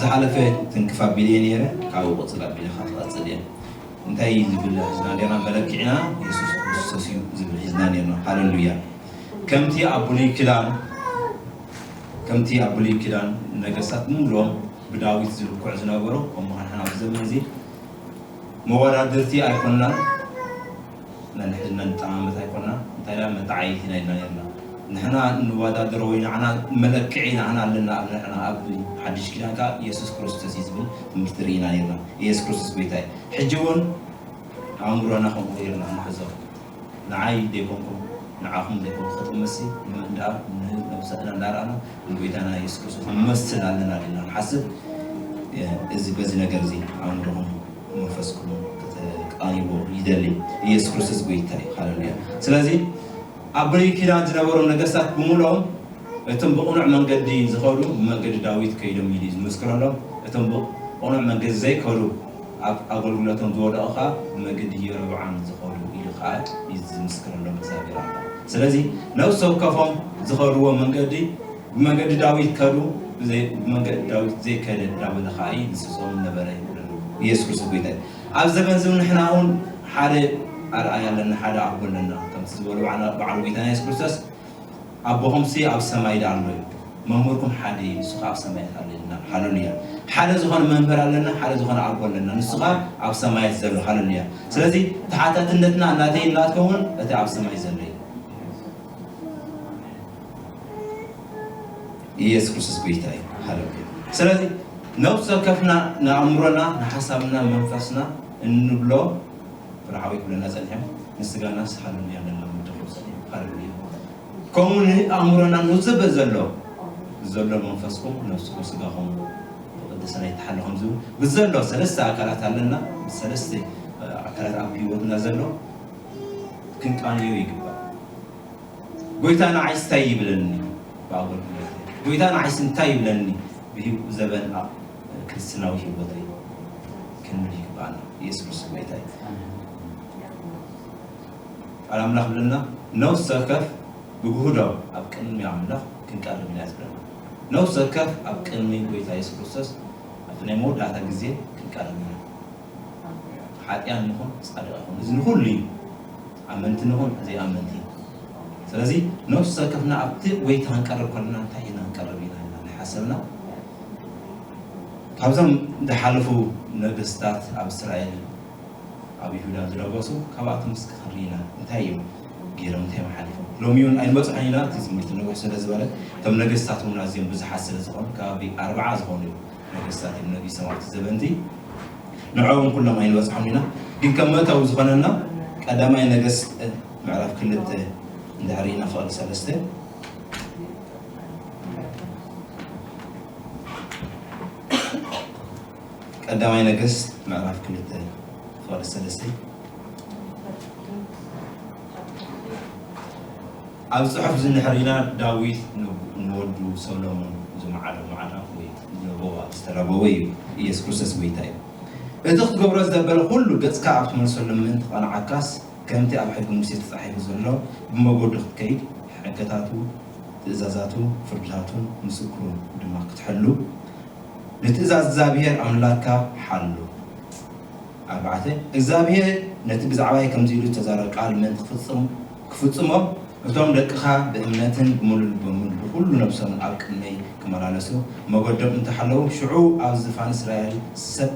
ዝሓለፈ ትንክፍ ኣቢለ እየ ነይረ። ካብኡ ቅፅል ኣቢለ ከዓ ትቐፅል እየ። እንታይ እዩ ዝብል ሒዝና ነርና? መለክዕና የሱስ ክርስቶስ እዩ ዝብል ሒዝና ነርና። ሃለሉያ። ከምቲ ኣብ ብሉይ ኪዳን ከምቲ ኣብ ብሉይ ኪዳን ነገስታት ብምሉኦም ብዳዊት ዝልክዑ ዝነበሩ፣ ከምኡ ንሕና ኣብዚ ዘመን እዚ መወዳድርቲ ኣይኮንናን። ነንሕድና ንጠማመት ኣይኮንና። እንታይ ዳ መተዓይት ኢና ኢልና ነርና። ንሕና እንወዳደሮ ወይ ንዓና መለክዒ ንዓና ኣለና። ኣብ ንሕና ኣብ ሓድሽ ኪዳን ከዓ ኢየሱስ ክርስቶስ እዩ ዝብል ትምህርቲ ርኢና ነርና። ኢየሱስ ክርስቶስ ጎይታ እዩ። ሕጂ እውን ኣእምሮና ከምኡ ጌርና ንሕዞ። ንዓይ ዘይኮንኩም ንዓኹም ዘይኮንኩም ክጥመሲ ንመን ደኣ ንነብስና እንዳረኣና ንጎይታና ኢየሱስ ክርስቶስ ንመስል ኣለና ኢልና ንሓስብ። እዚ በዚ ነገር እዚ ኣእምሮኹም መንፈስኩም ክትቃንይዎ ይደሊ። ኢየሱስ ክርስቶስ ጎይታ እዩ። ሃለሉያ። ስለዚ ኣብ ብሉይ ኪዳን ዝነበሩ ነገስታት ብምሎም እቶም ብቕኑዕ መንገዲ ዝኸዱ ብመንገዲ ዳዊት ከይዶም ኢሉ ዝምስክረሎም። እቶም ብቕኑዕ መንገዲ ዘይከዱ ኣብ ኣገልግሎቶም ዝወደቑ ከዓ ብመንገዲ የሮብዓም ዝኸዱ ኢሉ ከዓ እዩ ዝምስክረሎም እግዚኣብሔር ኣምላኽ። ስለዚ ነፍሲ ወከፎም ዝኸድዎ መንገዲ ብመንገዲ ዳዊት ከዱ፣ ብዘይ- ብመንገዲ ዳዊት ዘይከደ እንዳበለ ከዓ እዩ ዝስሶም ነበረ ይብለና ኢየሱስ ክርስቶስ ጎይታ እዩ። ኣብ ዘመን እዚ ንሕና እውን ሓደ ኣርኣያ ኣለና፣ ሓደ ኣቦ ኣለና። ከምቲ ዝበሉ በዓል በዓል ጎይታና ኢየሱስ ክርስቶስ ኣቦኹምሲ ኣብ ሰማይ ደኣ ኣሎ እዩ። መምህርኩም ሓደ እዩ፣ ንሱ ኸዓ ኣብ ሰማያት ኣሎ ኢልና። ሃለሉያ። ሓደ ዝኾነ መምህር ኣለና፣ ሓደ ዝኾነ ኣቦ ኣለና፣ ንሱ ኸዓ ኣብ ሰማያት ዘሎ። ሃለሉያ። ስለዚ ተሓታትነትና ናተይን ናትኩምን እቲ ኣብ ሰማይ ዘሎ እዩ። ኢየሱስ ክርስቶስ ጎይታ እዩ። ሃለሉያ። ስለዚ ነፍሲ ወከፍና ንኣእምሮና ንሓሳብና መንፈስና እንብሎ ፍርሓዊ ክብለና ጸኒሖም ንስጋናስ ሃለሉያ ነላምደኹም ጸኒሖም። ሃለሉያ። ከምኡ ንኣእምሮና ንዝበ ዘሎ ዘሎ መንፈስኩም ነፍስኩም ስጋኹም ብቅድስና ይተሓለኹም ዝብል ብዘሎ ሰለስተ ኣካላት ኣለና። ሰለስተ ኣካላት ኣብ ህይወትና ዘሎ ክንቃንዮ ይግባእ። ጎይታ ንዓይስ እንታይ ይብለኒ ብኣገልግሎት? ጎይታ ንዓይስ እንታይ ይብለኒ ብህይወት ዘበን ኣብ ክርስትናዊ ህይወተይ ክንብል ይግባኣና። ኢየሱስ ክርስቶስ ጎይታ እዩ። ቃል ኣምላኽ ብለና ነፍሲ ወከፍ ብግህዶ ኣብ ቅድሚ ኣምላኽ ክንቀርብ ኢና ዝብለና። ነፍሲ ወከፍ ኣብ ቅድሚ ጎይታ ኢየሱስ ክርስቶስ ኣብቲ ናይ መወዳእታ ግዜ ክንቀርብ ኢና። ሓጢኣን ንኹን ጻድቕ ይኹን፣ እዚ ንኹሉ እዩ። ኣመንቲ ንኹን ዘይኣመንቲ። ስለዚ ነፍሲ ወከፍና ኣብቲ ጎይታ ክንቀርብ ከለና እንታይ ኢና ክንቀርብ ኢና ኢልና እናሓሰብና፣ ካብዞም ዝሓለፉ ነገስታት ኣብ እስራኤል ኣብ ይሁዳ ዝነገሱ ካብኣቶም እስኪ ክንርኢ ኢና። እንታይ እዮም ገይሮም? እንታይ እዮም ሓሊፎም? ሎሚ እውን ኣይንበፅሖን ኢና። እቲ ትምህርቲ ነዊሕ ስለ ዝበለ እቶም ነገስታት እውን ኣዝዮም ብዙሓት ስለ ዝኾኑ ከባቢ ኣርብዓ ዝኾኑ እዮም። ነገስታት እዮም ነጊሶም ኣብቲ ዘበንቲ። ንዕኦም ኩሎም ኣይንበጽሖም ኢና። ግን ከም መእተዊ ዝኾነና ቀዳማይ ነገስት ምዕራፍ ክልተ እንድሕር ኢና ፍቕዲ ሰለስተ ቀዳማይ ነገስት ምዕራፍ ክልተ ፍቕዲ ሰለስተ ኣብ ጽሑፍ ዝንሕር ኢና። ዳዊት ንወዱ ሰሎሞን ዝመዓዶ ማዕዳ ወይ ዝለበዋ ዝተለበወ እዩ። ኢየሱስ ክርስቶስ ጎይታ እዩ። እቲ ክትገብሮ ዝደበለ ኩሉ ገጽካ ኣብ ትመልሰሉ ምእንቲ ቐንዓካስ ከምቲ ኣብ ሕጊ ሙሴ ተጻሒፉ ዘሎ ብመገዱ ክትከይድ ሕግታቱ ትእዛዛቱ ፍርድታቱ ምስክሩ ድማ ክትሕሉ ንትእዛዝ እግዚኣብሔር ኣምላካ ሓሉ። ኣርባዕተ እግዚኣብሔር ነቲ ብዛዕባይ ከምዚ ኢሉ ዝተዛረበ ቃል ምእንቲ ክፍጽም ክፍጽሞ እቶም ደቅኻ ብእምነትን ብምሉእ ልቦምን ብኹሉ ነብሶምን ኣብ ቅድመይ ክመላለሱ መገዶም እንተሓለዉ ሽዑ ኣብ ዝፋን እስራኤል ሰብ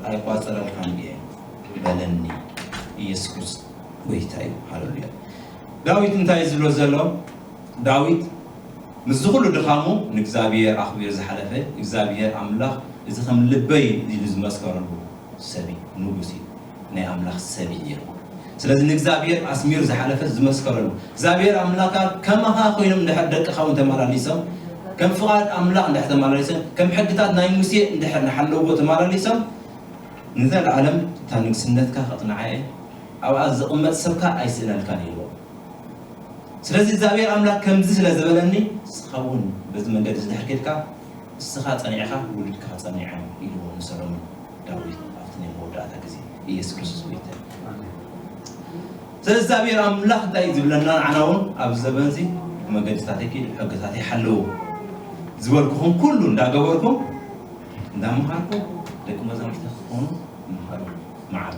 ኣይቋጸረልካን እየ በለኒ። ኢየሱስ ክርስቶስ ጎይታ እዩ። ሃለሉያ። ዳዊት እንታይ እዩ ዝብሎ ዘሎ? ዳዊት ምስዚ ኩሉ ድኻሙ ንእግዚኣብሔር ኣኽቢሩ ዝሓለፈ እግዚኣብሔር ኣምላኽ እዚ ከም ልበይ ኢሉ ዝመስከረሉ ሰብ እዩ፣ ንጉስ እዩ፣ ናይ ኣምላኽ ሰብ እዩ ነይሩ። ስለዚ ንእግዚኣብሔር ኣስሚሩ ዝሓለፈ ዝመስከረሉ እግዚኣብሔር ኣምላኻ ከማኻ ኮይኖም እንድሕር ደቅኻ እውን ተመላሊሶም ከም ፍቓድ ኣምላኽ እንድሕር ተመላሊሶም ከም ሕግታት ናይ ሙሴ እንድሕር ንሓለውዎ ተመላሊሶም ንዘለኣለም እታ ንግስነትካ ከቕንዓ እየ ኣብኣ ዝቕመጥ ሰብካ ኣይስእነልካን ኢልዎ። ስለዚ እግዚኣብሔር ኣምላኽ ከምዚ ስለ ዝበለኒ ንስኻ እውን በዚ መንገዲ እዚ ድሕር ኬድካ ንስኻ ጸኒዕኻ ውሉድካ ጸኒዖም ኢልዎ ንሰሎሞን ዳዊት ኣብቲ ናይ መወዳእታ ግዜ ኢየሱስ ክርስቶስ ጎይታ እዩ። ስለዚ እግዚኣብሔር ኣምላኽ እንታይ እዩ ዝብለና ንዓና እውን ኣብዚ ዘበን እዚ ብመገድታተይ ኪድ ሕግታተይ ሓልዉ ዝበልኩኹም ኩሉ እንዳገበርኩም እንዳመሃርኩም ደቂ መዛሙርቲ ክትኾኑ ምሃሩ፣ መዓሩ፣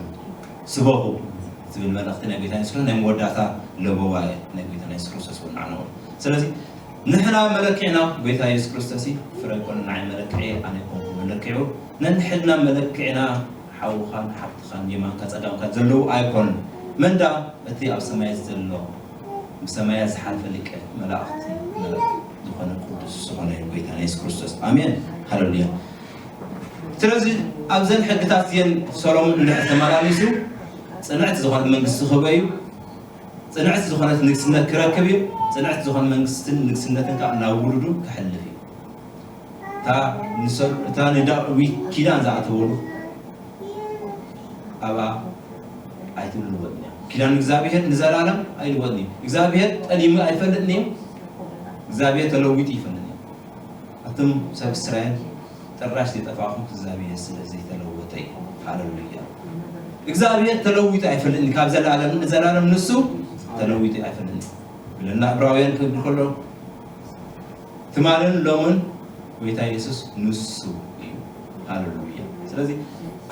ስበኹ ዝብል መልእኽቲ ናይ ጎይታ የሱስ ናይ መወዳእታ ለበዋ ናይ ጎይታ ናይ የሱስ ክርስቶስ እውን ንዓና እውን። ስለዚ ንሕና መለክዕና ጎይታ የሱስ ክርስቶስ እዩ። ፍረ ኣይኮነን ንዓይ መለክዒ፣ ኣነ ኣይኮንኩ መለክዒኡ። ነንሕድና መለክዕና ሓውኻን ሓፍትኻን የማንካ ጸጋምካ ዘለዉ ኣይኮኑን። መን ደኣ እቲ ኣብ ሰማያት ዘሎ ብሰማያት ዝሓልፈ ሊቀ መላእኽቲ መለኽ ዝኾነ ቅዱስ ዝኾነ ጎይታ የሱስ ክርስቶስ። ኣሜን። ሃሌሉያ። ስለዚ ኣብዘን ሕግታት እዚአን ሰሎሞን እንድሕር ተመላሊሱ ጽንዕቲ ዝኾነት መንግስቲ ክህበ እዩ። ጽንዕቲ ዝኾነት ንግስነት ክረክብ እዩ። ጽንዕቲ ዝኾነ መንግስትን ንግስነትን ከዓ ናብ ውሉዱ ክሕልፍ እዩ። እታ ንሰል-፣ እታ ንዳዊት ኪዳን ዝኣተወሉ ኣብኣ ኣይትልወጥን እያ። ኪዳን እግዚኣብሔር ንዘላለም ኣይልወጥን እዩ። እግዚኣብሔር ጠሊሙ ኣይፈልጥን እዩ። እግዚኣብሔር ተለዊጡ ይፈልጥን እዩ። ኣቱም ሰብ እስራኤል ጥራሽ ዘይጠፋኹም እግዚኣብሔር ስለ ዘይተለወጠ እዩ። ሃሌሉያ። እግዚኣብሔር ተለዊጡ ኣይፈልጥን እዩ። ካብ ዘላለም ንዘላለም ንሱ ተለዊጡ ኣይፈልጥን እዩ። ብለና ዕብራውያን ክብል ከሎ ትማልን ሎምን ጎይታ የሱስ ንሱ እዩ። ሃሌሉያ። ስለዚ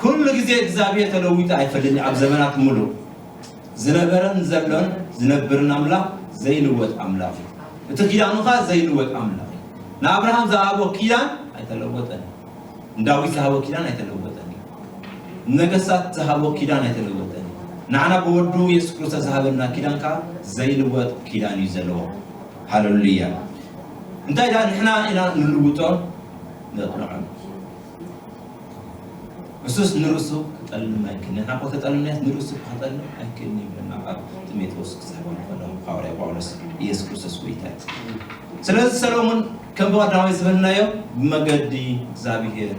ኩሉ ግዜ እግዚኣብሔር ተለዊጡ ኣይፈልጥን እዩ። ኣብ ዘመናት ሙሉእ ዝነበረን ዘሎን ዝነብርን ኣምላኽ ዘይልወጥ ኣምላኽ እዩ። እቲ ኪዳኑ ኸኣ ዘይልወጥ ኣምላኽ እዩ። ንኣብርሃም ዝሃቦ ኪዳን ኣይተለወጠን እዩ። ንዳዊት ዝሃቦ ኪዳን ኣይተለወጠን እዩ። ንነገስታት ዝሃቦ ኪዳን ኣይተለወጠን እዩ። ንዓና ብወዱ የሱስ ክርስቶስ ዝሃበና ኪዳን ከኣ ዘይልወጥ ኪዳን እዩ ዘለዎ። ሃሌሉያ። እንታይ ደኣ ንሕና ኢና ንልውጦ ነቕንዖ። እሱስ ንርእሱ ክጠልም ኣይክእልን። ንሕና እኮ ተጠልምናስ ንርእሱ ክጠልም ኣይክእልን ይብለና ኣብ ጢሞቴዎስ ክጽሕፍ ከሎ ሃዋርያ ጳውሎስ። ኢየሱስ ክርስቶስ ጎይታ እዩ። ስለዚ ሰሎሞን ከም ብቐዳማይ ዝበልናዮ ብመገዲ እግዚኣብሔር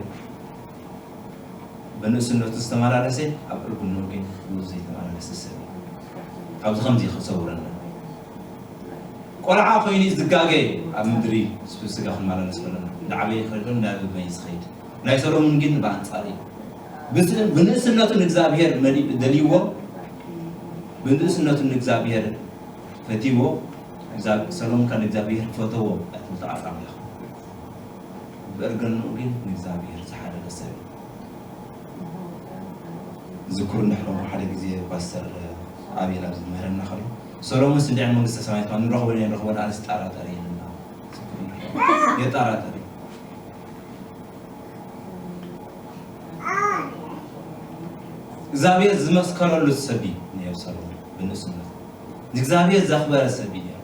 ብንእስነቱ ዝተመላለሰ ኣብ ዕርግንኡ ግን ዘይተመላለሰ ሰብ እዩ። ካብዚ ከምዚ ክሰውረና። ቆልዓ ኮይኑ ዝጋገ ኣብ ምድሪ ስጋ ክመላለስ ከለና እንዳዓበየ ይኸይድ እንዳበበየ ዝኸይድ። ናይ ሰሎሞን ግን ብኣንጻር እዩ። ብስ-፣ ብንእስነቱ ንእግዚኣብሔር መሊ-፣ ደልይዎ፣ ብንእስነቱ ንእግዚኣብሔር ፈትይዎ። እዛ-፣ ሰሎሞን ከኣ ንእግዚኣብሔር ፈተዎ ኣይትብል ተዓጻም ኢኻ። ብእርግንኡ ግን ንእግዚኣብሔር ዝሓደገ ሰብ እዩ። ዝክሩ እንድሕር ሓደ ግዜ ፓስተር ኣቤል ኣብ ዝምህረና ከሎ፣ ሰሎሞንስ እንድዒ መንግስተ ሰማያት ንረኽቦ ዶ ኣይንረኽቦን ኣነስ ጠራጠር የለና። የጠራጠር እዩ። እግዚኣብሔር ዝመስከረሉ ሰብ እዩ ነይሩ ሰሎሞን ብንእስነቱ። ንእግዚኣብሔር ዘኽበረ ሰብ እዩ ነይሩ።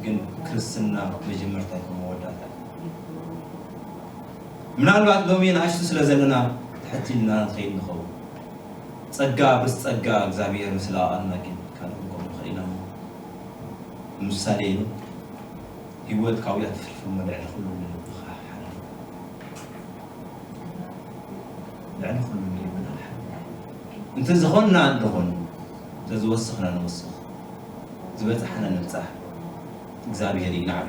ግን ክርስትና መጀመርታ ይኹን መወዳእታ እዩ። ምናልባት ሎሚ ንኣሽቱ ስለ ዘለና ትሕት ኢልና ንኸይድ ንኸውን። ጸጋ ምስ ጸጋ እግዚኣብሔር ምስ ለኣኣልና ግን ካልእ ክንከውን ንኽእል ኢና እሞ። ምሳሌ እዩ። ህይወት ካብኡ እያ ትፍልፍል እሞ ልዕሊ ኩሉ ንልብኻ ሓልዮ። ልዕሊ ኩሉ ንልብና ሓልዮ። እንተ ዝኾንና ንኾን፣ እንተ ዝወሰኽና ንወስኽ፣ ዝበጻሕና ንብጻሕ፣ እግዚኣብሔር እዩ ንዓቢ።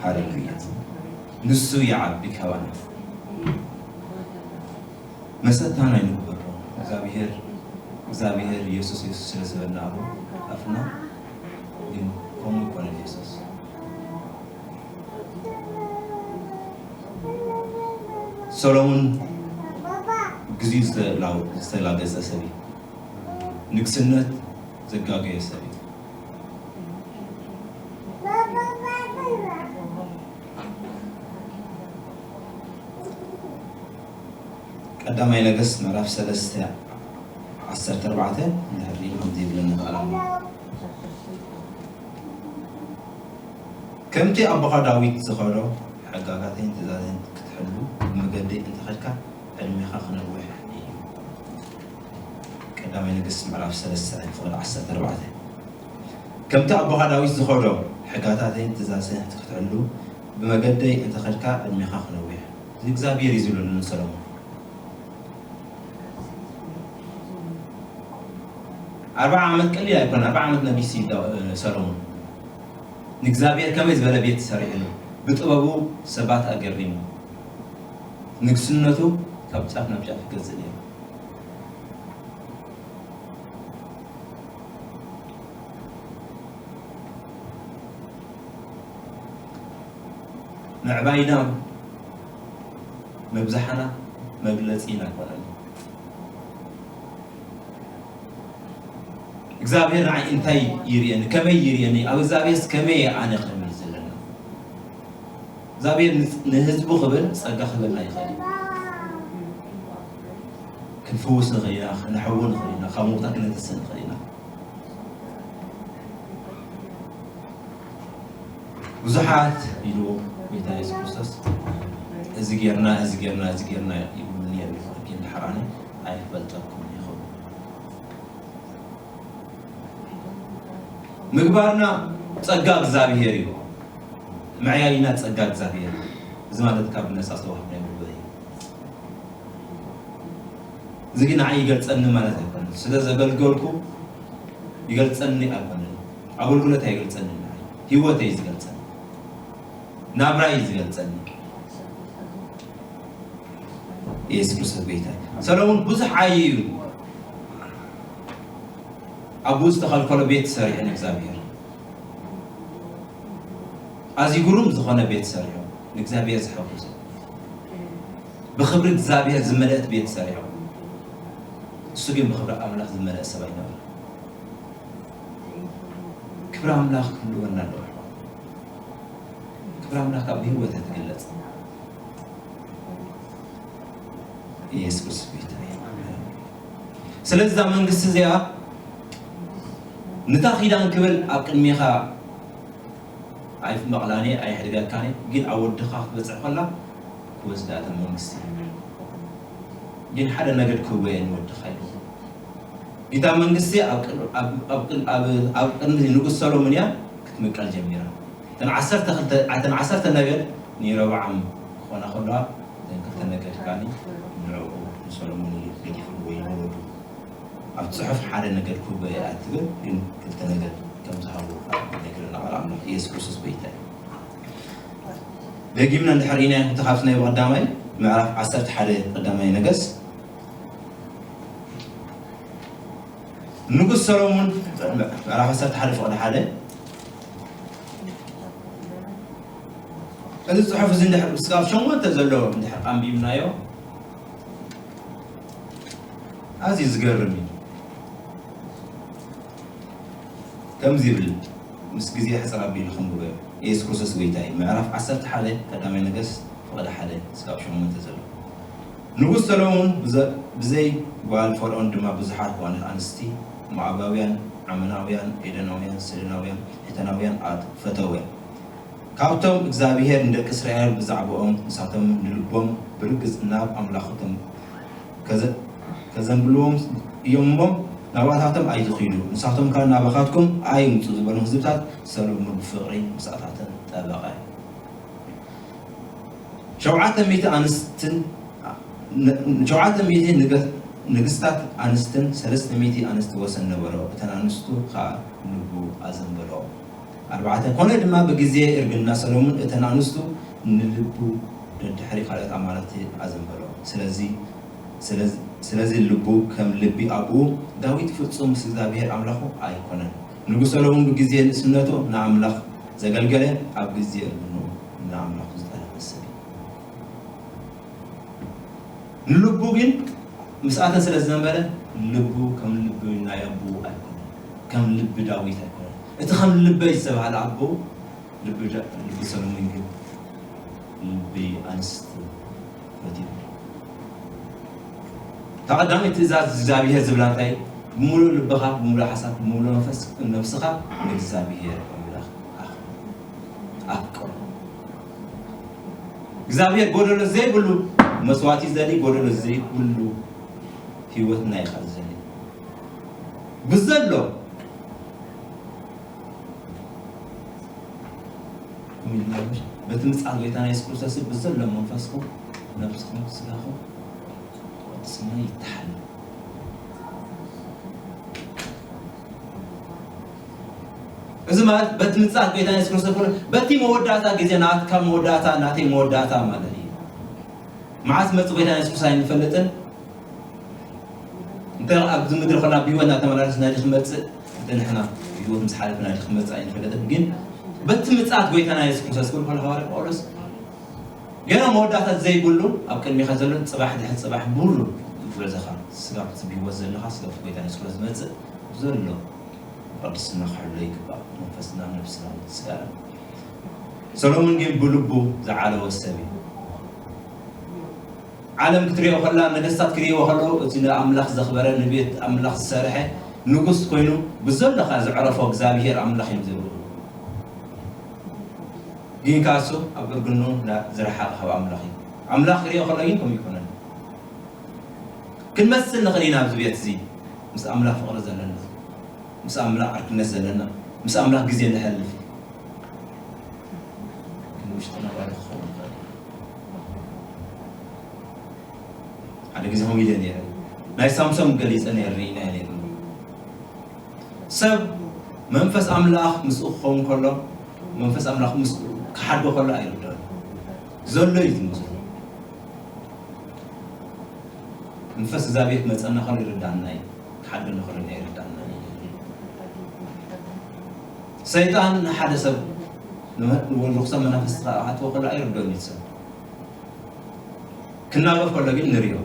ሃሌሉያ። ንሱ ይዓቢ ካባና። መሰታን ኣይንግበሮ። እግዚኣብሔር፣ እግዚኣብሔር የሱስ፣ የሱስ ስለ ዝበልና ኣብ ኣፍና፣ ግን ከምኡ ኣይኮነን የሱስ። ሰሎሞን ግዜኡ ዝተላው-፣ ዝተላገጸ ሰብ እዩ። ንግስነት ዘጋገየ ሰብ እዩ። ቀዳማይ ነገስት ምዕራፍ ሰለስተ ዓሰርተ ኣርባዕተ እንድሕር ርኢና ከምዚ ይብለና ቃል ኣሎ። ከምቲ ኣቦኻ ዳዊት ዝኸዶ ሕጋጋተይን ትእዛዘይን ክትሕሉ ብመገደይ እንተኸድካ ዕድሜኻ ክነውሕ እዩ። ቀዳማይ ነገስት ምዕራፍ ሰለስተ ፍቕዲ ዓሰርተ ኣርባዕተ። ከምቲ ኣቦኻ ዳዊት ዝኸዶ ሕጋታተይን ትእዛዘይን ክትሕሉ ብመገደይ እንተኸድካ ዕድሜኻ ክነውሕ። እዚ እግዚኣብሔር እዩ ዝብለሉ ንሰሎሞን። ኣርብዓ ዓመት ቀሊል ኣይኮነ። ኣርብዓ ዓመት ነጊሱ እዩ ዳ-፣ ሰሎሞን። ንእግዚኣብሔር ከመይ ዝበለ ቤት ሰሪሕሉ፣ ብጥበቡ ሰባት ኣገሪሙ። ንግስነቱ ካብ ጫፍ ናብ ጫፍ ይገዝእ ነይሩ። ምዕባይና፣ ምብዛሕና መግለጺ ኣይኮነን። እግዚኣብሔር ንዓይ እንታይ ይርእየኒ? ከመይ ይርእየኒ? ኣብ እግዚኣብሔርስ ከመይ እየ ኣነ ከመይ ዘለና? እግዚኣብሔር ንህዝቡ ክብል ጸጋ ክህበና ይኽእል እዩ። ክንፍውስ ንኽእል ኢና፣ ክንሕዊ ንኽእል ኢና፣ ካብ ሞታ ክነተስእ ንኽእል ኢና። ብዙሓት ኢሉ ጌታ የሱስ ክርስቶስ፣ እዚ ጌርና፣ እዚ ጌርና፣ እዚ ጌርና ይብሉኒ እዮም። ግን ድሓር ኣነ ኣይፈልጠኩምን ይኹን። ምግባርና ጸጋ እግዚኣብሔር እዩ። ምዕያይና ጸጋ እግዚኣብሔር እዩ። እዚ ማለት ካብ ነጻ ዝተዋህብናዮ መግቢ እዩ። እዚ ግን ንዓይ ይገልጸኒ ማለት ኣይኮነን። ስለ ዘገልገልኩ ይገልጸኒ ኣይኮነን። ኣገልግሎት ኣይገልጸኒ፣ ንዓይ ህይወተይ እዩ ዝገልጸኒ፣ ናብራይ እዩ ዝገልጸኒ። ኢየሱስ ክርስቶስ ጎይታ እዩ። ሰሎሞን ብዙሕ ዓዩ እዩ። ኣብኡ ዝተኸልከሎ ቤት ሰሪሑ ንእግዚኣብሔር፣ ኣዝዩ ግሩም ዝኾነ ቤት ሰሪሑ ንእግዚኣብሔር ዘሐጉሶ፣ ብኽብሪ እግዚኣብሔር ዝመልአት ቤት ሰሪሑ። እሱ ግን ብኽብሪ ኣምላኽ ዝመልአ ሰብ ኣይነበረን። ክብሪ ኣምላኽ ክህልወና ኣለዎ። ክብሪ ኣምላኽ ካብ ብህይወት ትግለጽ። ኢየሱስ ክርስቶስ ጎይታ እዩ። ስለዚ እዛ መንግስቲ እዚኣ ነታ ኪዳን ክብል ኣብ ቅድሜኻ ኣይመቕላን እየ፣ ኣይሕድገካን እየ፣ ግን ኣብ ወድኻ ክትበጽሕ ከላ ክወስዳ እታ መንግስቲ። ግን ሓደ ነገድ ክህቦ እየ ንወድኻ ኢሉ። እታ መንግስቲ ኣብ ቅድ-፣ ኣብ፣ ኣብ ቅድ-፣ ኣብ፣ ኣብ ቅድሚ ንጉስ ሰሎሞን እያ ክትምቀል ጀሚራ። እተን ዓሰርተ ክልተ፣ እተን ዓሰርተ ነገድ ንየሮብዓም ክኾና ከለዋ፣ እተን ክልተ ነገድ ከኣ ንዕኡ ንሰሎሞን እዩ ገዲፍዎ ወይ ንወለዱ። ኣብ ጽሑፍ ሓደ ነገድ ክህቦ እየ ትብል፣ ግን ክልተ ነገድ ከም ዝሃቡ ይነግረና ቃል ኣምላኽ። ኢየሱስ ክርስቶስ ጎይታ እዩ። ደጊምና እንድሕር ርኢናዮ፣ እቲ ካብቲ ናይ ቀዳማይ ምዕራፍ ዓሰርተ ሓደ ቀዳማይ ነገስት፣ ንጉስ ሰሎሞን ምዕራፍ ዓሰርተ ሓደ ፍቕዲ ሓደ፣ እዚ ጽሑፍ እዚ እንድሕር እስካብ ሸሞንተ ዘሎ እንድሕር ኣንቢብናዮ፣ ኣዝዩ ዝገርም እዩ። ከምዚ ይብል፣ ምስ ግዜ ሕጽር ኣቢሉ ከንብቦ እየ። ኢየሱስ ክርስቶስ ጎይታ እዩ። ምዕራፍ ዓሰርተ ሓደ ቀዳማይ ነገስት ፍቕዲ ሓደ እስካብ ሸሞንተ ዘሎ። ንጉስ ሰሎሞን ብዘ-፣ ብዘይ ጓል ፈርዖን ድማ ብዙሓት ጓል ኣንስቲ ሞዓባውያን፣ ዓሞናውያን፣ ኤዶናውያን፣ ሲዶናውያን፣ ሒተናውያን ኣት-፣ ፈተወ። ካብቶም እግዚኣብሄር ንደቂ እስራኤል ብዛዕባኦም፣ ንሳቶም ንልቦም ብርግጽ ናብ ኣምላኽቶም ከዘ-፣ ከዘንብልዎም እዮም እሞ፣ ናባታቶም ኣይትኺዱ። ንሳቶም ከኣ ናባኻትኩም ኣይምጹ ዝበሎም ህዝብታት ሰሎሞን ብፍቕሪ ምስኣታተን ጠበቐ። ሸውዓተ ሚእቲ ኣንስትን፣ ን-፣ ሸውዓተ ሚእቲ ንገ-፣ ንግስታት ኣንስትን ሰለስተ ሚእቲ ኣንስቲ ወሰን ነበሮ። እተን ኣንስቱ ኸኣ ንልቡ ኣዘንበሎ። ኣርባዕተ፣ ኮነ ድማ ብግዜ እርግና ሰሎሞን እተን ኣንስቱ ንልቡ ደድሕሪ ካልኦት ኣማልኽቲ ኣዘንበሎ። ስለዚ፣ ስለዚ፣ ስለዚ ልቡ ከም ልቢ ኣቦኡ ዳዊት ፍጹም ምስ እግዚኣብሄር ኣምላኹ ኣይኮነን። ንጉስ ሰሎሞን ብግዜ ንእስነቱ ንኣምላኽ ዘገልገለ፣ ኣብ ግዜ እርግንኡ ንኣምላኹ ዝጠለመ ሰብ እዩ። ንልቡ ግን ምስኣተን ስለ ዝዘንበለ፣ ልቡ ከም ልቢ ናይ ኣቦኡ ኣይኮነን፣ ከም ልቢ ዳዊት ኣይኮነን። እቲ ከም ልበይ ዝተባህለ ኣቦኡ፣ ልቢ ዳ-፣ ልቢ ሰሎሞን ግን ልቢ ኣንስቲ ፈትዩ። እታ ቀዳመይቲ ትእዛዝ እግዚኣብሄር ዝብላ እንታይ? ብምሉእ ልብኻ፣ ብምሉእ ሓሳብ፣ ብምሉእ መንፈስ፣ ነብስኻ ንእግዚኣብሄር ኣምላኽ ኣኽ-፣ ኣፍቅሮ። እግዚኣብሔር ጎደሎ ዘይብሉ መስዋዕቲ ዝደሊ፣ ጎደሎ ዘይብሉ ህይወትና እዩ ዝደሊ። ብዘሎ በቲ ምጽኣት ጎይታና የሱስ ክርስቶስ ብዘሎ መንፈስኩም፣ ነብስኩም፣ ስጋኹም ቅድስና ይተሓል። እዚ ማለት በቲ ምጽኣት ጎይታ የሱስ ክርስቶስ ኩሉ፣ በቲ መወዳእታ ግዜ፣ ናትካ መወዳእታ፣ ናተይ መወዳእታ ማለት እዩ። መዓስ መጽእ ጎይታ የሱስ ክርስቶስ ኣይንፈልጥን። እንተ ኣብዚ ምድሪ ኮና ብህይወት እናተመላለስና ድዩ ክመጽእ፣ እንተ ንሕና ብህይወት ምስ ሓለፍና ድዩ ክመጽእ ኣይንፈልጥን። ግን በቲ ምጽኣት ጎይታና የሱስ ክርስቶስ ኩሉ ከሎ ሃዋርያ ጳውሎስ ገና መወዳእታ ዘይብሉ ኣብ ቅድሚኻ ዘሎ ጽባሕ ድሕሪ ጽባሕ ሙሉ ጉዕዞኻ ስጋብ እቲ ብህይወት ዘለኻ ስጋብ እቲ ጎይታ የሱስ ክርስቶስ ዝመጽእ ዘሎ ቅድስና ክሕሎ ይግባእ። መንፈስና፣ ነብስና፣ ስጋና። ሰሎሞን ግን ብልቡ ዝዓለወ ሰብ እዩ። ዓለም ክትሪኦ ከላ፣ ነገስታት ክሪእዎ ከለዉ፣ እቲ ንኣምላኽ ዘኽበረ፣ ንቤት ኣምላኽ ዝሰርሐ ንጉስ ኮይኑ ብዘሎኻ ዘዕረፎ እግዚኣብሄር ኣምላኽ እዮም ዝብሉ። ግን ካሱ ኣብ እርግኑ ዝረሓቐ ካብ ኣምላኽ እዩ። ኣምላኽ ክሪኦ ከሎ ግን ከምኡ ይኮነን። ክንመስል ንኽእል ኢና ኣብዚ ቤት እዚ ምስ ኣምላኽ ፍቕሪ ዘለና፣ ምስ ኣምላኽ ዓርክነት ዘለና፣ ምስ ኣምላኽ ግዜ ነሕልፍ። ግን ውሽጥና ባዶ ክኸውን ይኽእል እዩ። ሓደ ግዜ ከምኡ ኢለ ነይረ። ናይ ሳምሶን ገሊጸ ነይረ፣ ርኢና ነይርና። ሰብ መንፈስ ኣምላኽ ምስኡ ክኸውን ከሎ፣ መንፈስ ኣምላኽ ምስኡ ክሓድጎ ከሎ ኣይርድኦን። ዘሎ እዩ ዝመስሎ። መንፈስ እግዚኣብሔር ክመጸና ከሎ ይርዳና እዩ። ክሓድገና ከሎ ኣይርዳና እዩ። ሰይጣን ንሓደ ሰብ ንመ-፣ ንርኩሳት መናፍስቲ ክኣትዎ ከሎ ኣይርድኦን እዩ ሰብ። ክናገፍ ከሎ ግን ንሪኦ።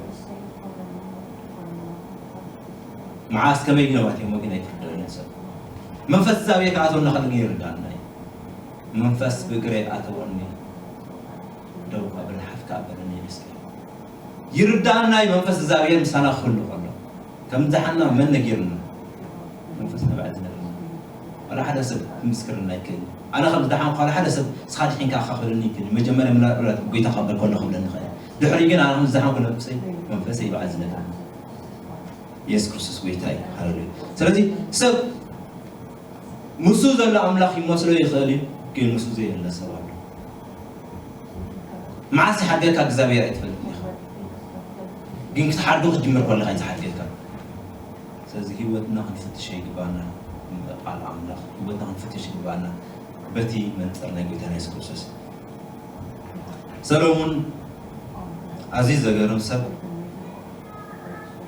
መዓስ ከመይ ግን ኣትዮም ግን ኣይትርድኦን እዩ ሰብ። መንፈስ እግዚኣብሔር ክኣትወና ከሎ ግን ይርዳና እዩ። መንፈስ ብእግረይ ኣተወኒ፣ ደው ከብል ሓፍ ከኣበለኒ ይመስል። ይርዳና እዩ መንፈስ እግዚኣብሔር ምሳና ክህሉ ከሎ። ከም ዝደሓና መን ነጊርና? መንፈስ ተባዕ ዝነግርና። ዋላ ሓደ ሰብ ክምስክርና ይክእል። ኣነ ከም ዝደሓንኩ ዋላ ሓደ ሰብ ንስኻ ድሒንካ ኢኻ ክብለኒ ይክእል። መጀመርያ ምናልባት ጎይታ ክቕበል ከሎ ክብለኒ ይኽእል። ድሕሪ ግን ኣነ ከም ዝደሓንኩ ነብሰይ መንፈሰይ ይበዓል ዝነግርና። የሱስ ክርስቶስ ጎይታ እዩ። ሃሌሉያ። ስለዚ ሰብ ምስኡ ዘሎ ኣምላኽ ይመስሎ ይኽእል እዩ፣ ግን ምስኡ ዘየለ ሰብ ኣሎ። መዓስ ይሓድገካ እግዚኣብሔር ኣይትፈልጥን ኢኻ፣ ግን ክትሓድጎ ክትጅምር ከለኻ እዩ ዝሓድገካ። ስለዚ ህይወትና ክንፍትሾ ይግባና። ቃል ኣምላኽ ህይወትና ክንፍትሽ ይግባና በቲ መንጽር ናይ ጎይታና የሱስ ክርስቶስ። ሰሎሙን ኣዝዩ ዘገርም ሰብ፣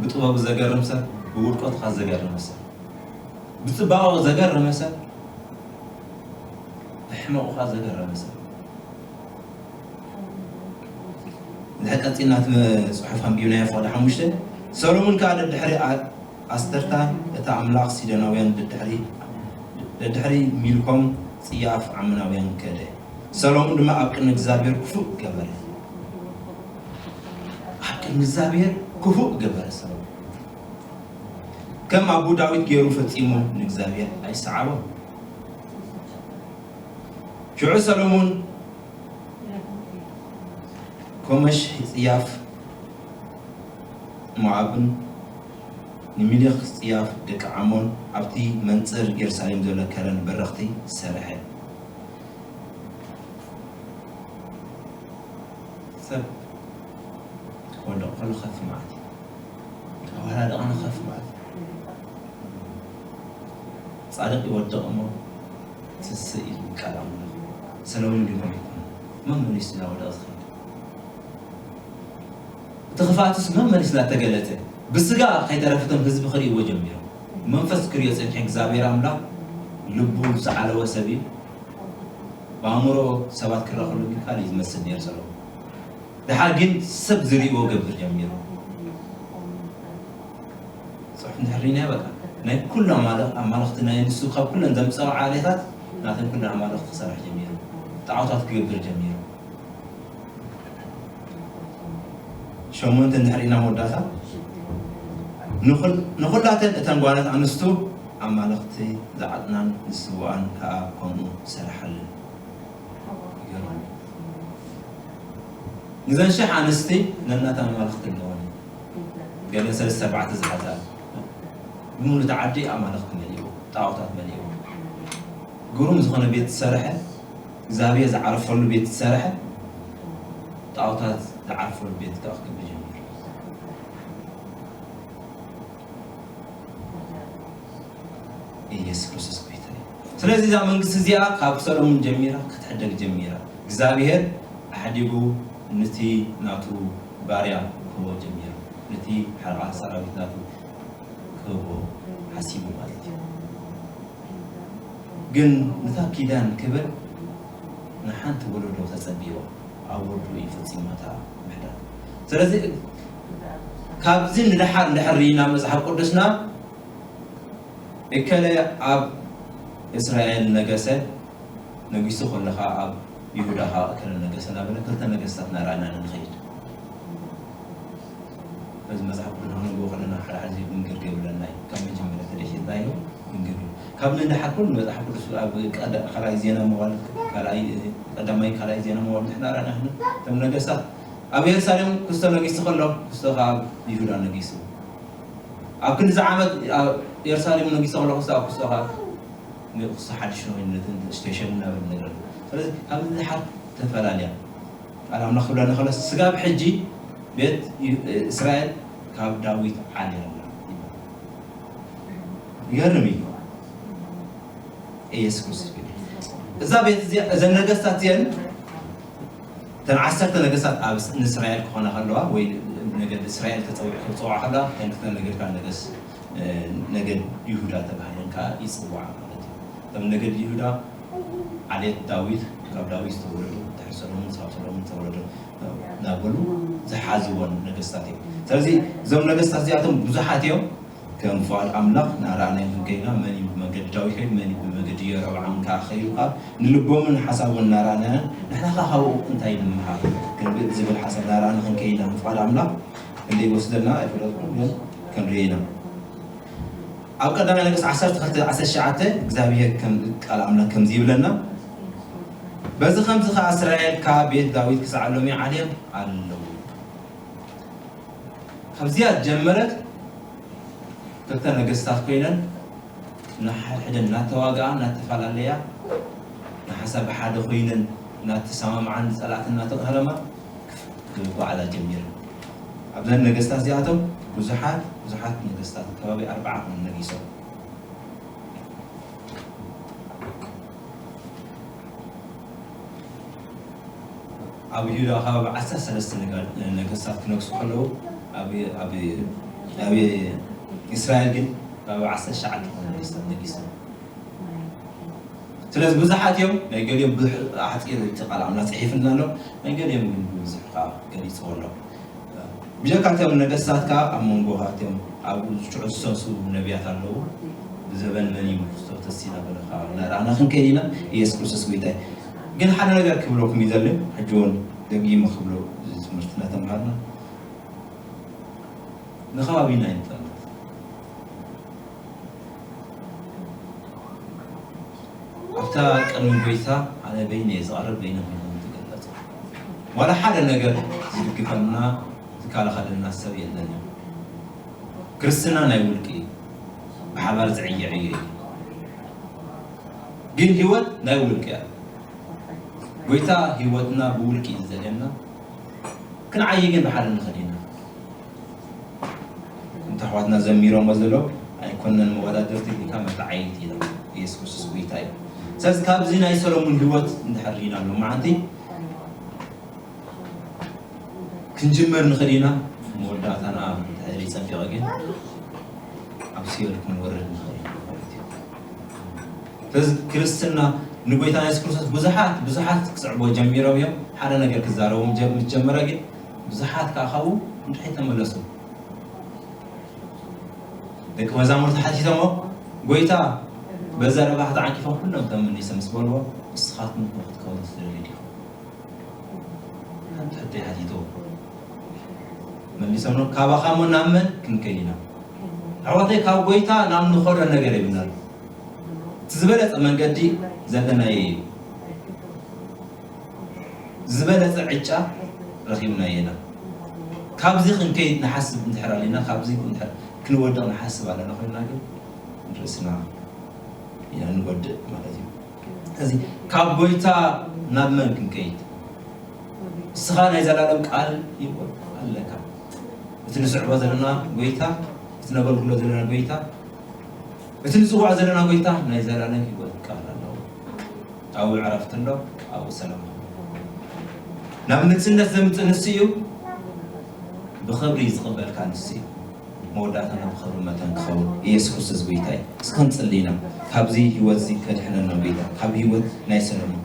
ብጥበቡ ዘገርም ሰብ፣ ብውድቀቱ ኸኣ ዘገረመ ሰብ፣ ብጽባቐኡ ዘገረመ ሰብ፣ ብሕመቑ ኸኣ ዘገረመ ሰብ። ድሕሪ ቀጺልና እቲ ጽሑፍ ኣንቢብናዮ ፍቕዲ ሓሙሽተ። ሰሎሙን ከኣ ደድሕሪ ኣ-፣ ኣስተርታ እታ ኣምላኽ ሲዶናውያን ደድሕሪ፣ ደድሕሪ ሚልኮም ጽያፍ ዓሞናውያን ከደ። ሰሎሙን ድማ ኣብ ቅድሚ እግዚኣብሔር ክፉእ ገበረ። ኣብ ቅድሚ እግዚኣብሔር ክፉእ ገበረ ሰሎሙን። ከም ኣቦ ዳዊት ገይሩ ፈጺሙ ንእግዚኣብሔር ኣይሰዓቦን። ሽዑ ሰሎሙን ኮመሽ ጽያፍ ሞዓብን ንሚሌኽ ጽያፍ ደቂ ዓሞን ኣብቲ መንጽር የሩሳሌም ዘሎ ከረን በረኽቲ ሰርሐ። ሰብ ክወድቕ ከሎ ከፍ ማለት እዩ። ኣዋላድቓና ከፍ ማለት እዩ። ጻድቕ ይወድቕ እሞ ትስእ እዩ ቃል ኣምላኽ። ሰለሙን ግን ከምኡ ኣይኮነን። መመሊሱ እናወደቐ ዝኸይድ። እቲ ክፍኣቱስ መመሊስ እናተገለጸ፣ ብስጋ ከይተረፈ እቶም ህዝቢ ክርእይዎ ጀሚሮም። መንፈስ ክርእዮ ጸኒሑ እግዚኣብሔር ኣምላኽ ልቡ ዝዓለወ ሰብ እዩ። ብኣእምሮ ሰባት ክረኸሉ ግን ካልእ እዩ ዝመስል ነይሩ ሰለሙን። ደሓር ግን ሰብ ዝርእይዎ ገብር ጀሚሩ። ጽሑፍ እንድሕር ርኢናዮ በቃ ናይ ኩሉ ኣማልኽ-፣ ኣማልኽቲ ናይ ንሱ ካብ ኩለን ዘምጸኦ ዓሌታት ናተን ኩለን ኣማልኽቲ ክሰርሕ ጀሚሩ። ጣዖታት ክገብር ጀሚሩ። ሸሞንተ እንድሕር ርኢና መወዳእታ ንኹል-፣ ንኹላተን እተን ጓላት ኣንስቱ ኣማልኽቲ ዝዓጥናን ዝስውኣን ከኣ ከምኡ ዝሰርሓለን። ይገርም። ንዘን ሽሕ ኣንስቲ ነናተን ኣማልኽቲ ኣለወን። ገለን ሰለስተ ኣርባዕተ ዝሓዛ። ብምሉእ እቲ ዓዲ ኣማልኽቲ መሊእዎ፣ ጣዖታት መሊእዎ። ግሩም ዝኾነ ቤት ዝሰርሐ፣ እግዚኣብሔር ዝዓረፈሉ ቤት ዝሰርሐ፣ ጣዖታት ዝዓርፈሉ ቤት ከኣ ክገብር ጀሚሩ። ኢየሱስ ክርስቶስ ጎይታ እዩ። ስለዚ እዛ መንግስቲ እዚኣ ካብ ሰሎሙን ጀሚራ ክትሕደግ ጀሚራ። እግዚኣብሔር ኣሕዲጉ ንቲ ናቱ ባርያ ክህቦ ጀሚሩ። ንቲ ሓለቓ ሰራዊት ናቱ ክህቦ ሓሲቡ ማለት እዩ። ግን ነታ ኪዳን ክብል ንሓንቲ ወለዶ ተጸቢዋ። ኣብ ወዱ እዩ ፈጺሙ እታ ምሕዳር። ስለዚ ካብዚ ንደሓር እንድሕር ርኢና መጽሓፍ ቅዱስና እከለ ኣብ እስራኤል ነገሰ፣ ነጊሱ ከሎ ኸኣ ኣብ ይሁዳ ኸኣ እከለ ነገሰ እናበለ ክልተ ነገስታት እናረኣና ንኸይድ። በዚ መጽሓፍ ቅዱስ ክንብቦ ከለና ሓደ ሓደ ግንግር የብለና እዩ። ካብ መጀመርያ ተደፊርናዮ ግንግር እዩ። ካብ ንድሓር ኩሉ መጽሓፍ ቅዱስ ኣብ ቀዳ-፣ ካልኣይ ዜና መዋል፣ ካልኣይ፣ ቀዳማይ ካልኣይ ዜና መዋል ንሕና ረኣና። እቶም ነገስታት ኣብ የሩሳሌም ክስቶ ነጊሱ ከሎ፣ ክስቶ ከኣ ኣብ ይሁዳ ነጊሱ። ኣብ ክንዲ ዓመት ኣብ የሩሳሌም ነጊሱ ከሎ፣ ክስቶ ኣብ ክስቶ ከኣ ንክስቶ ሓድሽ ኮይኑ ነቲ ንእሽተይ ሸም እናበለ ነገር። ስለዚ ካብ ንድሓር ተፈላለያ። ቃል ኣምላኽ ክብለና ከሎ፣ ስጋብ ሕጂ ቤት ዩ-፣ እስራኤል ካብ ዳዊት ዓልያ ኣላ ይበሃል። ይገርም እዩ። ኢየሱስ ክርስቶስ። እዛ ቤት እዚኣ፣ እዘን ነገስታት እዚአን፣ እተን ዓሰርተ ነገስታት ኣብ ስ-፣ ንእስራኤል ክኾና ከለዋ፣ ወይ ነገድ እስራኤል ተጸውዕ-፣ ክጸውዓ ከለዋ፣ እተን ክልተ ነገድ ካብ ነገስ-፣ እ፣ ነገድ ይሁዳ ተባሂለን ከኣ ይጽውዓ ማለት እዩ። እቶም ነገድ ይሁዳ ዓሌት ዳዊት፣ ካብ ዳዊት ዝተወለዱ፣ ድሕሪ ሰሎሞን፣ ሳብ ሰሎሞን ዝተወለዱ፣ እ፣ እናበሉ ዝሓዝዎን ነገስታት እዮም። ስለዚ እዞም ነገስታት እዚኣቶም ብዙሓት እዮም። ከም ፍቓድ ኣምላኽ እናረኣናዮም ክንከይድና፣ መን እዩ ብመንገዲ ዳዊት ከይዱ፣ መን እዩ ብመንገዲ ኢዮርብዓም ከኣ ከይዱ፣ ከኣ ንልቦምን ንሓሳቦምን እናረኣናዮ፣ ንሕና ከኣ ካብኡ እንታይ ንምሃር ክንብል ዝብል ሓሳብ እናረኣና ክንከይድና፣ ከም ፍቓድ ኣምላኽ ክንደይ ይወስደና ኣይፈለጥኩን፣ ግን ክንርኢ ኢና። ኣብ ቀዳማይ ነገስት ዓሰርተ ክልተ ዓሰርተ ትሽዓተ፣ እግዚኣብሔር ከም ቃል ኣምላኽ ከምዚ ይብለና፣ በዚ ከምዚ ከኣ እስራኤል ካብ ቤት ዳዊት ክሳዕ ሎሚ ዓልዮም ኣለዉ። ካብዚኣ ጀመረት ክልተ ነገስታት ኮይነን ንሓድሕደን እናተዋግኣ፣ እናተፈላለያ፣ ንሓሳብ ሓደ ኮይነን እናተሰማምዓን ንጸላእተን እናተቐሃለማ ክጓዓዛ ጀሚረን። ኣብዘን ነገስታት እዚኣቶም ብዙሓት፣ ብዙሓት ነገስታት፣ ከባቢ ኣርባዓ ኮይነን ነጊሶም። ኣብ ይሁዳ ከባቢ ዓሰርተ ሰለስተ ነጋ-፣ ነገስታት ክነግሱ ከለዉ፣ ኣብ፣ ኣብ፣ ኣብ እስራኤል ግን ከባቢ ዓሰርተ ትሽዓተ ዝኾኑ ነገስታት ነጊሶም። ስለዚ ብዙሓት እዮም፣ ናይ ገሊኦም ብዙሕ ኣሕጺር እቲ ቃል ኣምላኽ ጽሒፍልና ኣሎ፣ ናይ ገሊኦም ግን ብብዙሕ ከኣ ገሊጽዎ ኣሎ። ብጀካ እቶም ነገስታት ከኣ ኣብ መንጎኻትኦም ኣብኡ ዝትዑሰሱ ነቢያት ኣለዉ። ብዘበን መን ይምልኩ ተሲና በለኻ እናረኣና ክንከይድ ኢና። ኢየሱስ ክርስቶስ ጎይታ እዩ። ግን ሓደ ነገር ክብለኩም ይደሊ፣ ሕጂ እውን ደጊመ ክብሎ፣ እዚ ትምህርቲ እናተምሃርና ንኸባቢና ይንጠልጥ። ኣብታ ቅድሚ ጎይታ ኣነ በይነ እየ ዝቐርብ፣ በይነ ኮይንኩም ትግለጹ። ዋላ ሓደ ነገር ዝድግፈና ዝከላኸለና ሰብ የለን እዩ። ክርስትና ናይ ውልቂ እዩ። ብሓባር ዝዕየ ዕዮ እዩ። ግን ህይወት ናይ ውልቂ እያ። ጎይታ ህይወትና ብውልቂ እዩ ዝደልየና። ክንዓይ ግን ብሓደ ንኽእል ኢና። እንተ ኣሕዋትና ዘሚሮሞ ዘለዉ ኣይኮነን መወዳድርቲ ኢልካ መተዓይይቲ ኢሎም። ኢየሱስ ክርስቶስ ጎይታ እዩ። ስለዚ ካብዚ ናይ ሰሎሙን ህይወት እንድሕር ርኢና ሎማዓንቲ ክንጅምር ንኽእል ኢና። መወዳእታና እንድሕር ይጸቢቐ ግን ኣብ ሲኦል ክንወርድ ንኽእል ኢና ማለት እዩ። ስለዚ ክርስትና ንጎይታ የሱስ ክርስቶስ ብዙሓት፣ ብዙሓት ክስዕቦ ጀሚሮም እዮም። ሓደ ነገር ክዛረቡ ጀ-፣ ምስ ጀመረ ግን ብዙሓት ከኣ ካብኡ እንድሕር ተመለሱ። ደቂ መዛሙርቲ ሓቲቶሞ፣ "ጎይታ፣ በዘረባ ተዓንቂፎም ኩሎም ተመሊሶም" ምስ በልዎ፣ "ንስኻትኩም ከ ክትከውኑ ትደልዩ ዲኹም?" ሓንቲ ሕቶ ሓቲትዎ። መሊሶም፣ "ካባኻ እሞ ናብ መን ክንከይድ ኢና?" ኣሕዋተይ፣ ካብ ጎይታ ናብ ንኸዶ ነገር የብልናን። እቲ ዝበለጸ መንገዲ ዘለናዮ እዩ። ዝበለጸ ዕጫ ረኺብናዮ ኢና። ካብዚ ክንከይድ ንሓስብ እንድሕር ኣሊና፣ ካብዚ እንድሕር ክንወድቕ ንሓስብ ኣለና ኮይንና ግን ንርእስና ኢና ንጎድእ ማለት እዩ። ስለዚ ካብ ጎይታ ናብ መን ክንከይድ? ንስኻ ናይ ዘላለም ቃል ህይወት ኣለካ። እቲ ንስዕቦ ዘለና ጎይታ፣ እቲ ነበልኩሎ ዘለና ጎይታ፣ እቲ ንጽውዖ ዘለና ጎይታ ናይ ዘላለም ህይወት ቃል ኣለዎ። ኣብኡ ዕረፍቲ ኣሎ፣ ኣብኡ ሰላም ኣሎ። ናብ ንግስነት ዘምጽእ ንሱ እዩ፣ ብኽብሪ ዝቕበልካ ንሱ እዩ። መወዳእታና ብኽብሪ መታን ክኸውን ኢየሱስ ክርስቶስ ጎይታ እዩ። እስከ ንጽሊ ኢና፣ ካብዚ ህይወት እዚ ከድሕነና ጎይታ፣ ካብ ህይወት ናይ ሰለሙን።